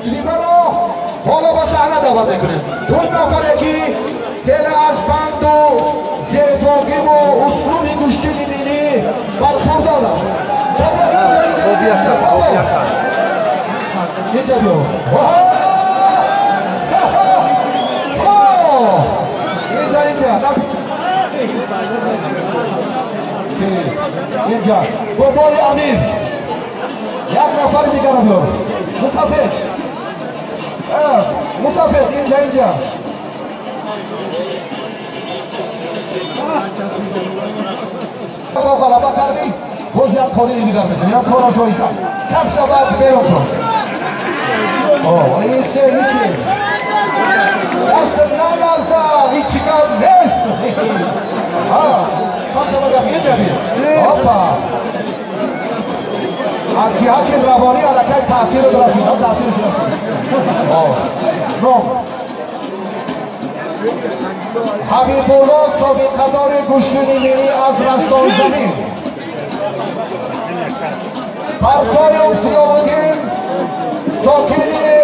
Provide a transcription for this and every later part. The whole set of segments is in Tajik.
Мутрибаро ҳоло ба саҳна даъват мекунем. Ду нафаре ки дил аз банду зебогиву услуби гӯштини миллӣ бархурдоранд. Инҷа биё. Инҷа, инҷа. Инҷа. Бобои Амир. Як нафари дигарро биёр. Мусафед. Мусафед, инҷа, инҷа. Бо ғалаба кардӣ, боз як қолини дигар мешавӣ. Як кора ҷоиза. Кафша баъд берун кун. Исте, исте. Дастат наларза, ҳичи гап нест. Кафша баъд инҷа бист. Опа. Аз ҷиҳати равонӣ аллакай таъсирро расид. Таъсирш расид. Ном Ҳабибулло, собиқадори гӯштини миллӣ аз Раштонзамин. Парсоев Зиёвуддин, сокини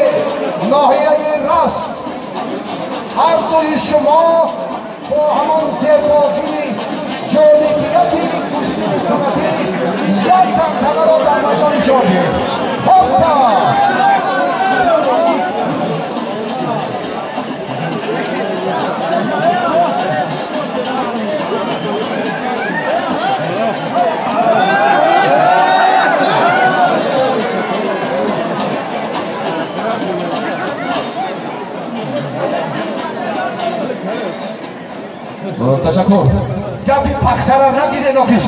ноҳияи Рашт. Ҳар дуи шумо бо ҳамон зебогии ҷолибияти гӯштини суннатӣ як тантанаро дар майдон нишон диҳед. Ҳоппа! Ташаккур. Гапи пахтара нагире, нофиш.